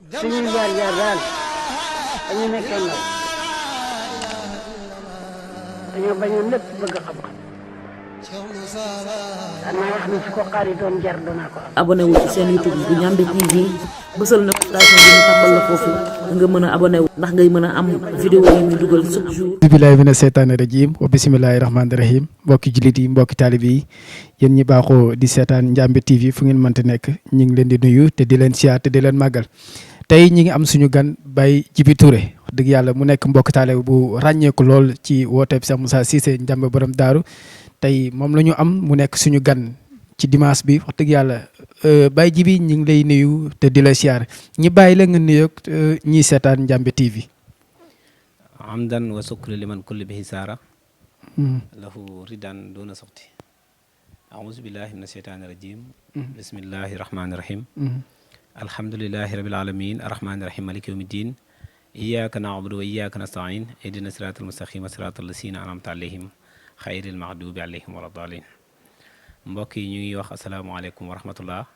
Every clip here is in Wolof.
suñuy jaar jaar daal dañu nekkee ndaw dañoo bañoon lépp bëgg xam-xam daan naa wax ni su ko xaaritoon jar danaa ko am. abonné wu ci seen YouTube bu Ndiamé TV bësal notification bi ñu tàmbal la foofu nga mën a abonné wu ndax ngay mën a am vidéo yi ñu dugal chaque jour. bismillahi mina seytaani rajim wa bismillahi rahmaani rahim mbokki jullit yi mbokki taalib yi yéen ñi baaxoo di seetaan Ndiamé TV fu ngeen mënti nekk ñu ngi leen di nuyu te di leen siyaar te di leen màggal tey ñi ngi am suñu gan Baye Djiby Touré wax dëgg yàlla mu nekk mbokk taalibe bu ràññeeku lool ci wooteeb Cheikh Moussa Cissé Ndiamé borom daaru tey moom la ñu am mu nekk suñu gan ci dimanche bi wax dëgg yàlla Baye Djiby ñu ngi lay nuyu te di la siyaar ñi bàyyi la nga nuyoog ñiy seetaan Ndiamé TV. hamdan wa sukri liman kulli bihi saara lahu ridan duna soxti auzu billahi min asheytaani rajim bismillahi rahmaani rahim alhamdulilahi rabil alamin arrahmaani rahim maliki yawmi din iyyaka na'budu wa iyyaka nasta'in ihdina siratal mustaqima siratal lasina an'amta alayhim xayril maxdubi alayhim wala dalin mbokk yi ñu ngi wax asalaamaaleykum wa rahmatullah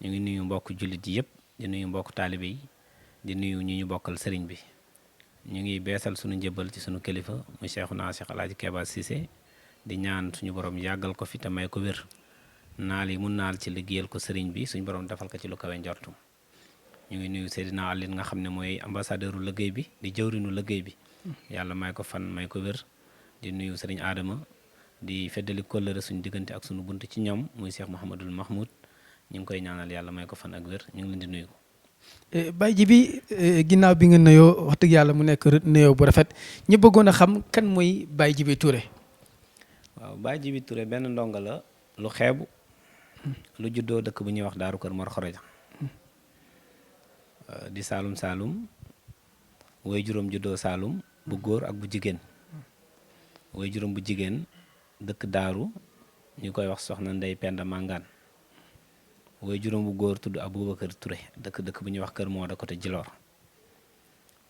ñu ngi nuyu mbokk jullit yi yëpp di nuyu mbokk taalibe yi di nuyu ñu bokkal sëriñ bi ñu ngi beesal sunu njëbbal ci sunu kilifa muy Cheikhuna Cheikh Alaaji Keba Cissé di ñaan suñu borom yàggal ko fi te may ko wér naal yi mun naal ci liggéeyal ko sëriñ bi suñu borom defal ko ci lu kawe njortum ñu ngi nuyu Seydina Alioune nga xam ne mooy ambassadeuru liggéey bi di jëwrinu liggéey bi yàlla may ko fan may ko wér di nuyu sëriñ Adama di feddali kóllëre suñu diggante ak suñu bunt ci ñoom muy Cheikh Mouhamadul Mahmoud ñu ngi koy ñaanal yàlla may ko fan ak wér ñu ngi leen di nuyu. Baye Djiby ginnaaw bi nga nuyoo wax dëgg yàlla mu nekk nuyoo bu rafet ñu bëggoon a xam kan mooy Baye Djiby Touré. waaw Baye Djiby Touré benn ndongo la lu xeebu lu juddoo dëkk bu ñuy wax Daaru Kër Mor Xoroja di Saalum Saalum woy juróom juddoo Saalum bu góor ak bu jigéen woy juróom bu jigéen dëkk Daaru ñu koy wax soxna Ndey Penda Mangaan woy juróom bu góor tudd Aboubacar Touré dëkk bu ñuy wax Kër Mooda côté Djilor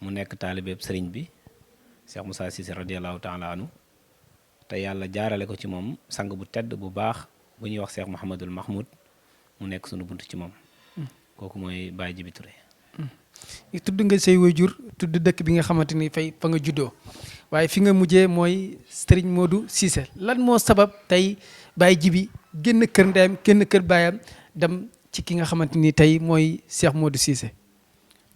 mu nekk taalibeeb sëriñ bi Cheikh Moussa Cissé radiallahu taala anu te yàlla jaarale ko ci moom sang bu tedd bu baax bu ñuy wax Cheikh Mouhamadul Mahmoud mu nekk sunu bunt ci moom kooku mooy Baye Djiby Touré. tudd nga say waajur tudd dëkk bi nga xamante ni fa nga juddoo waaye fi nga mujjee mooy Serigne Modou Cissé lan moo sabab tey Baye Djiby génn kër ndeyam génn kër baayam dem ci ki nga xamante ni tey mooy Cheikh Modou Cissé.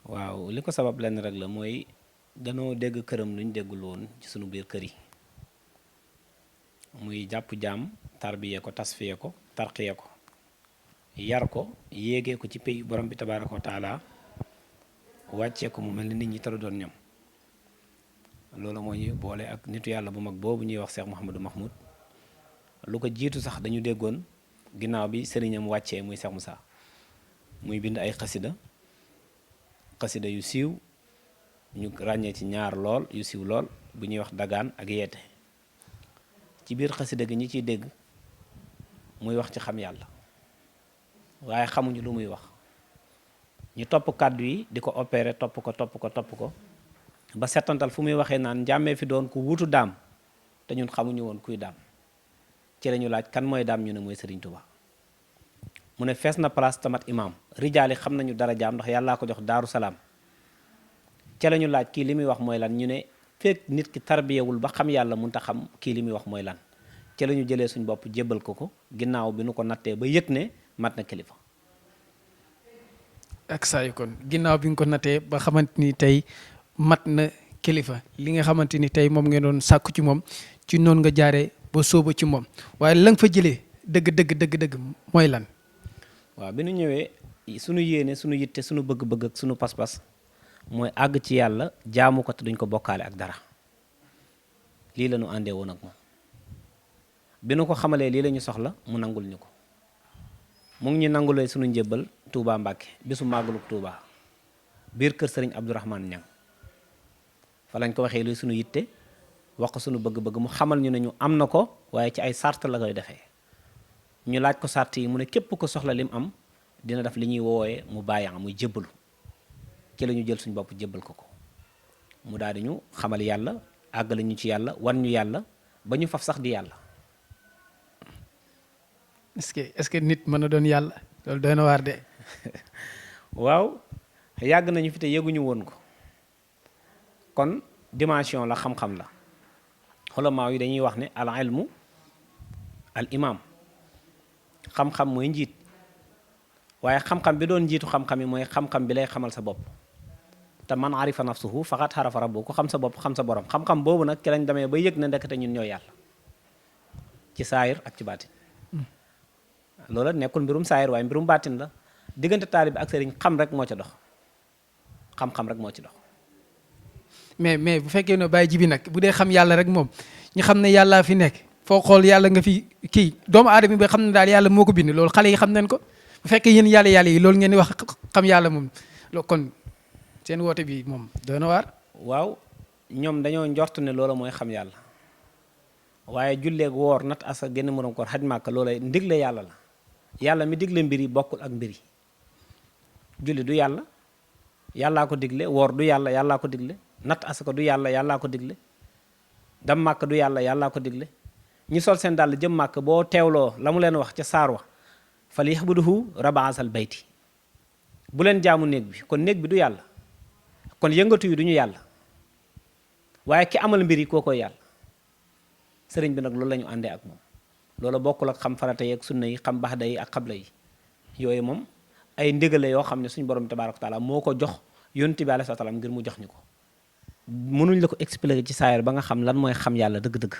waaw li ko sabab lenn rek la mooy danoo dégg këram lu ñu déggul woon ci sunu biir kër yi muy jàpp jaam tarbiyee ko tasfiye ko tarqiye ko yar ko yéegee ko ci pays borom bi tabaaraka wa taala wàccee ko mu mel ni nit ñi tara doon ñoom loolu moo ñu boole ak nitu yàlla bu mag boobu ñuy wax Cheikh Mouhamadou Mahmoud lu ko jiitu sax dañu déggoon ginnaaw bi sëriñam wàccee muy Cheikh Moussa muy bind ay xasida yu siiw ñu ràññee ci ñaar lool yu siiw lool bu ñuy wax dagaan ak yeete ci biir xasida gi ñi ciy dégg muy wax ci xam yàlla waaye xamuñu lu muy wax ñu topp kàddu yi di ko opéré topp ko ba settantal fu muy waxee naan Ndiamé fi doon ku wutu daam te ñun xamuñu woon kuy daam ci lañu laaj kan mooy daam ñu ne mooy Serigne Touba mu ne fees na place tamat imam rijaali xam nañu dara jaam ndax yàllaa ko jox daaru salaam ci lañu laaj kii li muy wax mooy lan ñu ne fekk nit ki tarbiyewul ba xam yàlla mënut a xam kii li muy wax mooy lan ci lañu jëlee suñ bopp jébbal ko ginnaaw bi nu ko nattee ba yëg ne mat na kilifa. ak saa yu kon ginnaaw bi nga ko nattee ba xamante ni tey mat na kilifa li nga xamante ni tey moom ngeen doon sàkku ci moom ci noonu nga jaaree ba sóoba ci moom waaye la nga fa jëlee dëgg mooy lan. waaw bi nu ñëwee sunu yéene sunu yitte sunu bëgg-bëgg ak sunu pas-pas mooy àgg ci yàlla jaamu ko te duñ ko bokkaale ak dara lii la ñu àndee woon ak moom bi nu ko xamalee lii la ñu soxla mu nangul ñu ko mu ngi ñu nangulee sunu njëbbal Touba Mbacke bisu màggalug Touba biir kër Serigne Abdourahmane Niang fa lañ ko waxee luy sunu yitte wax ko sunu bëgg-bëgg mu xamal ñu ne ñu am na ko waaye ci ay sart la koy defee ñu laaj ko sart yi mu ne képp ko soxla lim am dina def li ñuy woowee mu bàyyi muy jébbalu ci la ñu jël suñu bopp jébbal ko mu daal di ñu xamal yàlla àggale ñu ci yàlla wan ñu yàlla ba ñu faf sax di yàlla. est-ce que nit mën na doon yàlla loolu doy na waar de. waaw yàgg nañu fi te yëguñu woon ko kon dimension la xam-xam la xulamaa yi dañuy wax ne al ilmu al imam xam-xam mooy njiit waaye xam-xam bi doon njiitu xam-xam yi mooy xam-xam bi lay xamal sa bopp te man arifa nafsuhu faqat xarafa rabbu ku xam sa bopp xam sa borom xam-xam boobu nag ci lañ demee ba yëg na ndekete ñun ñoo yàlla ci saayir ak ci baatin loola nekkul mbirum saayir waaye mbirum baatin la diggante taalibe ak sëriñ xam rek moo ca dox xam-xam rek moo ci dox. mais bu fekkee ne bàyyi ji bi nag bu dee xam yàlla rek moom ñu xam ne yàllaa fi nekk foo xool yàlla nga fi kii doomu aadama bi xam ne daal yàlla moo ko bind loolu xale yi xam nañ ko bu fekkee yéen yàlla yi loolu ngeen di wax xam yàlla moom loolu kon seen woote bi moom doy na waar. waaw ñoom dañoo njort ne loola mooy xam yàlla waaye julleeg woor nat asa génn morom koor xaj màkka loola ndigle yàlla la yàlla mi digle mbir yi bokkul ak mbir yi julli du yàlla yàllaa ko digle woor du yàlla yàllaa ko digle natt asaka du yàlla yàllaa ko digle dam màkk du yàlla yàllaa ko digle ñi sol seen dàll jëm màkk boo teewloo la mu leen wax ca saar wa fal yaxbuduhu rabaasal bayti bu leen jaamu néeg bi kon néeg bi du yàlla kon yëngatu yi du ñu yàlla waaye ki amal mbir yi koo koy yàlla sëriñ bi nag loolu la ñu àndee ak moom loolu bokkul ak xam farata yi ak sunna yi xam baxda yi ak xabla yi yooyu moom ay ndégale yoo xam ne suñu borom tabaaraka taala moo ko jox yonent bi alayhi salaam ngir mu jox ñu ko mënuñ la ko expliquer ci saayir ba nga xam lan mooy xam yàlla dëgg-dëgg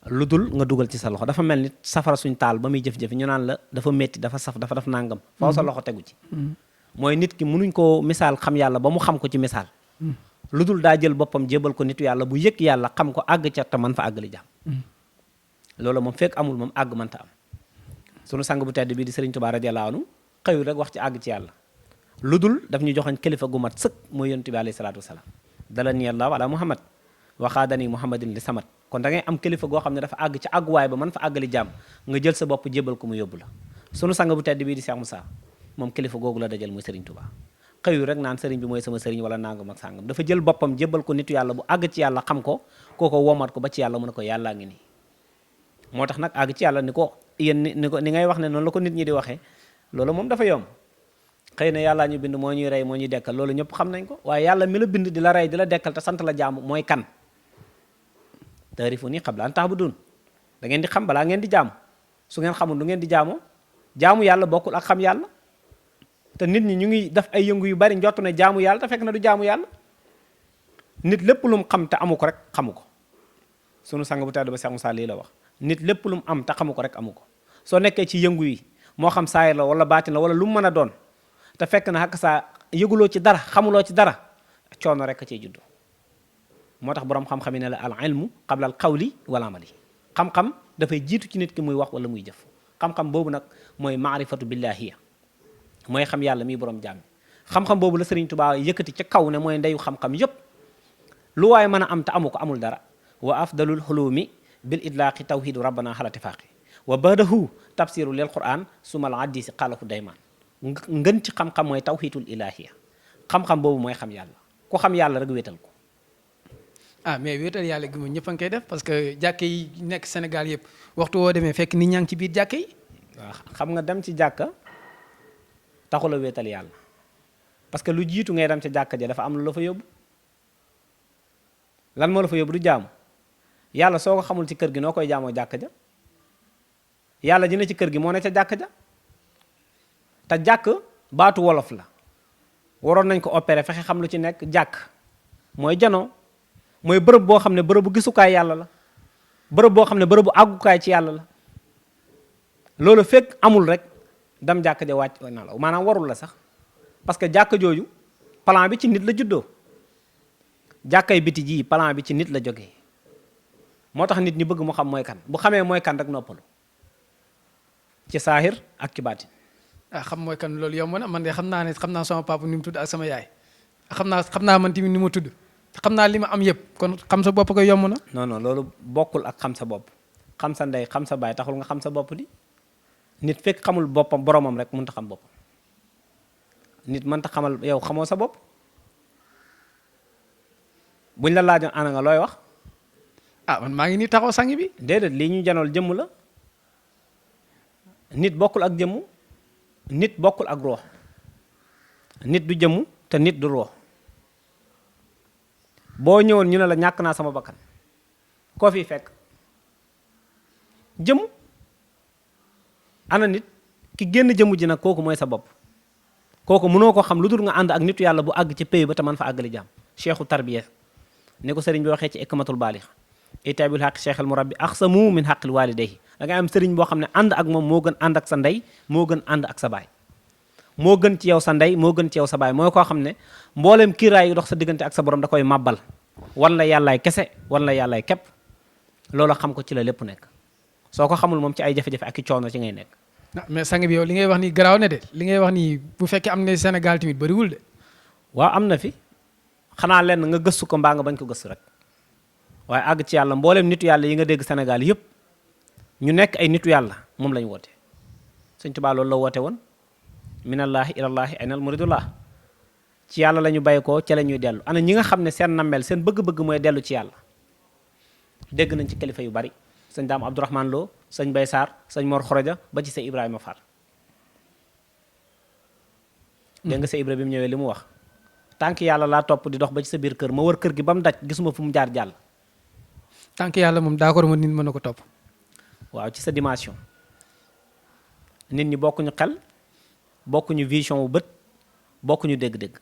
lu dul nga dugal ci sa loxo dafa mel ni safara suñ taal ba muy jëf-jëf ñu naan la dafa metti dafa saf dafa def nangam faaw sa loxo tegu ci mooy nit ki mënuñ koo misaal xam yàlla ba mu xam ko ci misaal lu dul daa jël boppam jébal ko nitu yàlla bu yëg yàlla xam ko àgg ca te man fa àggali jàmm loolu moom fekk amul moom àgg mënta am sunu sang bu tedd bii di Sëriñ Tuubaa radiyallaahu anhu xëyul rek wax ci àgg ci yàlla lu dul daf ñu joxoñ kilifa gu mat sëkk mooy yonent bi alayhi salaatu wasalaam dalani Allaahu ala Muhammad waxaadani Muhammadin li samat kon da ngay am kilifa goo xam ne dafa àgg ci àgguwaay ba man fa àggali jàmm nga jël sa bopp jébal ko mu yóbbu la sunu sang bu tedd bii di Cheikh Moussa moom kilifa googu la dajal muy Sëriñ Tuubaa xëyul rek naan sëriñ bi mooy sama sëriñ wala nangam ak sàngam dafa jël boppam jébal ko nitu yàlla bu àgg ci yàlla xam ko kooko womat ko ba ci yàlla mu ne ko yàllaa ngi nii moo tax nag àgg ci yàlla ni ko yéen ni ngay wax ne noonu la ko nit ñi di waxee loolu moom dafa yomb xëy na yàllaa ñu bind moo ñuy rey moo ñuy dekkal loolu ñëpp xam nañ ko waaye yàlla mi la bind di la rey di la dekkal te sant la jaamu mooy kan taarifu nii qabla an ta'budun da ngeen di xam balaa ngeen di jaamu su ngeen xamul du ngeen di jaamoo jaamu yàlla bokkul ak xam yàlla te nit ñi ñu ngi def ay yëngu yu bari njott ne jaamu yàlla te fekk na du jaamu yàlla nit lépp lu mu xam te amu ko rek xamu ko sunu sang bu tedd ba Cheikh Moussa lii la wax nit lépp lu mu am te xamu ko rek amu ko soo nekkee ci yëngu yi moo xam saayir la wala baatin la wala lu mu mën a doon te fekk na xakk saa yëguloo ci dara xamuloo ci dara coono rek a ciy juddu moo tax boroom xam-xam yi ne la al ilmu qabla al qawli wal amali xam-xam dafay jiitu ci nit ki muy wax wala muy jëf xam-xam boobu nag mooy maarifatu billahiya mooy xam yàlla miy borom jaam xam-xam boobu la Sëriñ Tuubaa yëkkati ca kaw ne mooy ndeyu xam-xam yépp lu waaye mën a am te amu ko amul dara wa afdalul xulumi bil idlaaqi tawhidu rabbana xala tifaaqi wa badahu tafsiru lil quran sumal addisi xaalaku daymaan ngën ci xam-xam mooy tawhidul ilahiya xam-xam boobu mooy xam yàlla ku xam yàlla rek wéetal ko mais wéetal yàlla gi moom ñëpp a ngi koy def parce que jàkke yi nekk Sénégal yëpp waxtu woo demee fekk nit ñaa ngi ci biir jàkke yi waaw xam nga dem ci jàkka taxul a wéetal yàlla parce que lu jiitu ngay dem ca jàkka ja dafa am lu la fa yóbbu lan moo la fa yóbbu du jaamu yàlla soo ko xamul ci kër gi noo koy jaamoo jàkka ja yàlla ji ne ci kër gi moo ne ca jàkka ja te jàkk baatu wolof la waroon nañ ko opéré fexe xam lu ci nekk jàkk mooy janoo mooy bërëb boo xam ne bërëbu gisukaay yàlla la bërëb boo xam ne bërëbu àggukaay ci yàlla la loolu fekk amul rek dam jàkk ja wàcc na la maanaam warul la sax parce que jàkk jooju plan bi ci nit la juddoo jàkkay biti ji plan bi ci nit la jógee moo tax nit ñi bëgg mu xam mooy kan bu xamee mooy kan rek noppalu ci saahir ak ci baatin xam mooy kan loolu yomb na man de xam naa ne xam naa sama papa ni mu tudd ak sama yaay xam naa man tamit ni ma tudd xam naa li ma am yëpp kon xam sa bopp ko yomb na non non loolu bokkul ak xam sa bopp xam sa ndey xam sa baay taxul nga xam sa bopp di nit fekk xamul boppam boromam rek mënut a xam boppam nit mënta xamal yow xamoo sa bopp buñ la laajoon ana nga looy wax man maa ngi nii taxaw sang bi déedéet lii ñu janool jëmm la nit bokkul ak jëmm nit bokkul ak roox nit du jëmm te nit du roo. boo ñëwoon ñu ne la ñàkk naa sama bakkan koo fi fekk jëmm. ana nit ki génn jëmm ji nag kooku mooy sa bopp. kooku mënoo ko xam lu dul nga ànd ak nitu yàlla bu àgg ci pay ba te man fa àggali jaam. cheikhu tarbiya ni ko sëriñ bi waxee ci ikmatul baalix itaabil xaq cheikhal murabbi axsamu min xaqil walidayhi da ngay am sëriñ boo xam ne ànd ak moom moo gën ànd ak sa ndey moo gën ànd ak sa baay. moo gën ci yow sa ndey moo gën ci yow sa baay mooy koo xam ne mboolem kiiraay yi dox sa diggante ak sa borom da koy màbbal wan la yàllaay kese wan la yàllaay képp. loolu xam ko ci la lépp nekk soo ko xamul moom ci ay jafe-jafe ak i coono ci ngay nekk. mais sang bi yow li ngay wax nii garaaw ne de li ngay wax nii bu fekkee am na Sénégal tamit bëriwul de. waaw am na fi xanaa lenn nga gëstu ko mbaa nga bañ ko gëstu rek waaye àgg ci yàlla mboolem nitu yàlla yi nga dégg Sénégal yëpp ñu nekk ay nitu yàlla moom lañu woote. Sëñ Tuubaa loolu la woote woon minallaahi ilallaahi aynal muridullah ci yàlla la ñu bay ko ca la ñuy dellu ana ñi nga xam ne seen nammel seen bëgg-bëgg mooy dellu ci yàlla. dégg nañ ci kilifa yu bari sëñ Daam Abdourahmane Lo sëñ Bay Sarr sëñ Mor Xoroja ba ci sa Ibrahima Fall. dégg nga sa Ibra bi mu ñëwee li mu wax tànk yàlla laa topp di dox ba ci sa biir kër ma wër kër gi ba mu daj gisuma fu mu jaar jàll. tànk yàlla moom d'accord ma nit mën na ko topp. waaw ci sa dimension nit ñi bokkuñu xel bokkuñu vision wu bët bokkuñu dégg-dégg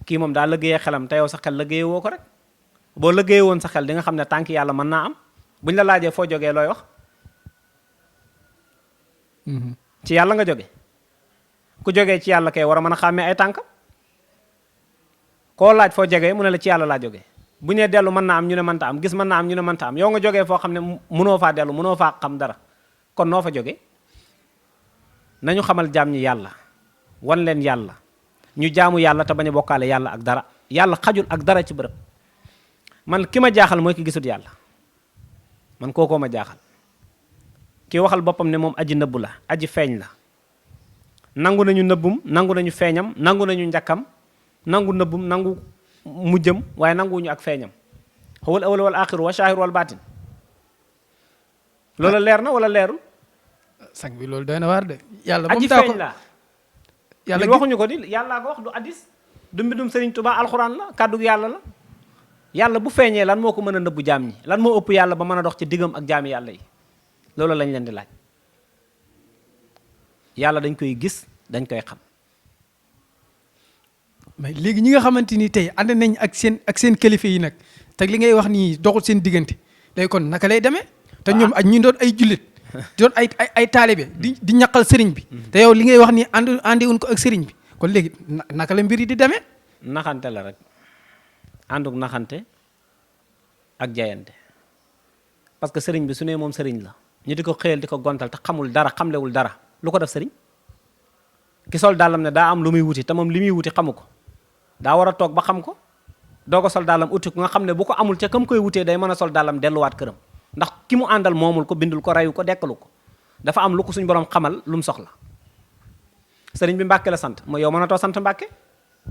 kii moom daa liggéeyee xelam te yow sa xel liggéeye woo ko rek. boo liggéey woon sa xel di nga xam ne tànk yàlla mën naa am buñ la laajee foo jógee looy wax. ci yàlla nga jóge ku jógee ci yàlla kay war a mën a xàmmee ay tànkam koo laaj foo jógee mu ne la ci yàlla laa jógee bu ñee dellu mën naa am ñu ne mënta am gis mën naa am ñu ne mënta am yow nga jógee foo xam ne mënoo faa dellu mënoo faa xam dara kon noo fa jógee. nañu xamal jaam ñi yàlla wan leen yàlla ñu jaamu yàlla te bañ a bokkaale yàlla ak dara yàlla xajul ak dara ci bërëb. man ki ma jaaxal mooy ki gisut yàlla man kookoo ma jaaxal ki waxal boppam ne moom aji nëbbu la aji feeñ la nangu nañu nëbbum nangu nañu feeñam nangu nañu njakkam nangu nëbbum nangu mujjam waaye nanguwuñu ak feeñam huwal awwal wal aaxiru wa shaahiru wal baatin loolu leer na wala leerul. sang bi loolu doy na waar de. yàlla moom aji daa ko feeñ la yàlla waxuñu ko di yàllaa ko wax du addis du mbindum Sëriñ Tuubaa alxuraan la kàddu yàlla la. yàlla bu feeñee lan moo ko mën a nëbbu jaam ñi lan moo ëpp yàlla ba mën a dox ci diggam ak jaami yàlla yi loolu lañ leen di laaj. yàlla dañ koy gis dañ koy xam. mais léegi ñi nga xamante ni tey ànd nañ ak seen kilifa yi nag te li ngay wax nii doxul seen diggante day kon naka lay demee. te ñoom ak ñu doon ay jullit doon ay taalibe di ñaqal sëriñ bi. te yow li ngay wax nii àndiwuñ ko ak sëriñ bi kon léegi naka la mbir yi di demee. naxante la rek. ànduk naxante ak jayante parce que sëriñ bi su ne moom sëriñ la ñu di ko xëyal di ko gontal te xamul dara xamlewul dara lu ko def sëriñ ki sol dàllam ne daa am lu muy wuti te moom li muy wuti xamu ko daa war a toog ba xam ko doo ko sol dàllam uti ko nga xam ne bu ko amul ca kam koy wutee day mën a sol dàllam delluwaat këram ndax ki mu àndal moomul ko bindul ko reyu ko dekkalu ko dafa am lu ko suñ borom xamal lu mu soxla. sëriñ bi Mbàkke la sant mooy yow mën a too sant Mbàkke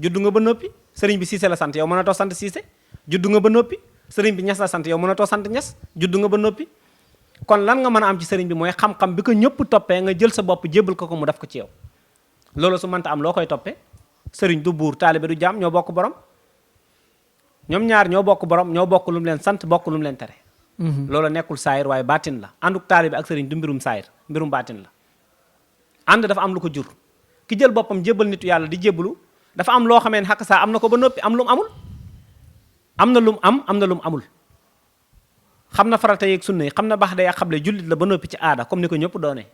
juddu nga ba noppi sëriñ bi Siise la sant yow mën a too sant Siise juddu nga ba noppi sëriñ bi Ñas la sant yow mën a too sant Ñas juddu nga ba noppi kon lan nga mën a am ci sëriñ bi mooy xam-xam bi ko ñëpp toppee nga jël sa bopp jébbal ko mu def ko ci yow loolu su mënta am loo koy toppee sëriñ du buur taalibe du jaam ñoo bokk borom ñoom ñaar ñoo bokk borom ñoo bokk lu mu leen sant bokk lu mu leen tere. loolu nekkul saayir waaye baatin la ànduk taalibe ak sëriñ du mbirum saayir mbirum baatin la ànd dafa am lu ko jur ki jël boppam jébbal nitu yàlla di jébbalu dafa am loo xamee ne xàq saa am na ko ba noppi am lu mu amul am na lu mu am na lu mu amul xam na farata yeeg sunna yi xam na baax day ak xable jullit la ba noppi ci aada comme ni ko ñëpp doonee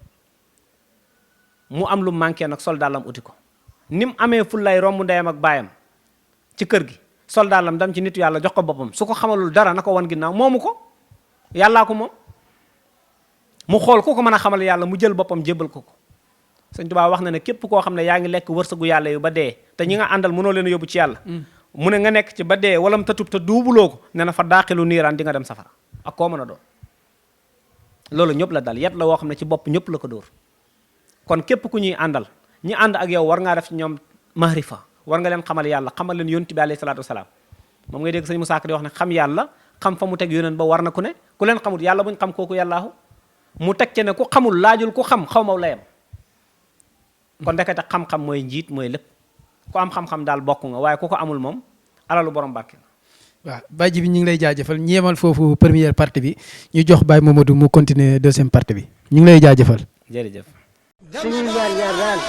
mu am lu mu manqué nag soldaalam uti ko ni mu amee fullay romb ndeyam ak baayam ci kër gi soldaalam dam ci nitu yàlla jox ko boppam su ko xamalul dara na ko wan ginnaaw moomu ko yàllaa ko moom mu xool ku ko mën a xamal yàlla mu jël boppam jébbal ko ko Sëñ Tuubaa wax na ne képp koo xam ne yaa ngi lekk wërsëgu yàlla yu ba dee te ñi nga àndal mënoo leen a yóbbu ci yàlla mu ne nga nekk ci ba dee walam tatub te duubuloo ko ne na fa daaxilu niiraan di nga dem safara ak koo mën a doon loolu ñëpp la dal yet la woo xam ne ci bopp ñëpp la ko dóor kon képp ku ñuy àndal ñi ànd ak yow war ngaa def ci ñoom mahrifa war nga leen xamal yàlla xamal leen yonent bi alayhi salaatu wasalaam moom ngay dégg sëñ Musaa Ka di wax ne xam yàlla xam fa mu teg yonent ba war na ku ne ku leen xamul yàlla buñ xam kooku yàllaahu mu teg ci ne ku xamul laajul ku xam xaw ma layam kon ndekete xam-xam mooy njiit mooy lépp ku am xam-xam daal bokk nga waaye ku ko amul moom alalu borom bàkki la. waaw Baye Djibi ñu ngi lay jaajëfal ñu yemal foofu première partie bi ñu jox Baye Momadou mu continuer deuxième partie bi ñu ngi lay jaajëfal. jërëjëf. suñuy jaar-jaar daal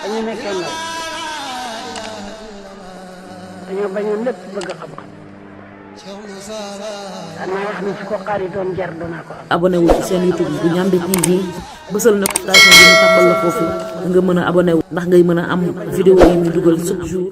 dañu nekkee ndaw dañoo bañoon lépp bëgg xam-xam danaa wax ni su ko xaaritoon jar danaa ko am. abonné wu ci seen YouTube bu Ndiamé TV bësal notification bi ñu tàmbal la foofu nga mën a abonné wu ndax ngay mën a am vidéo yi ñu dugal chaque jour.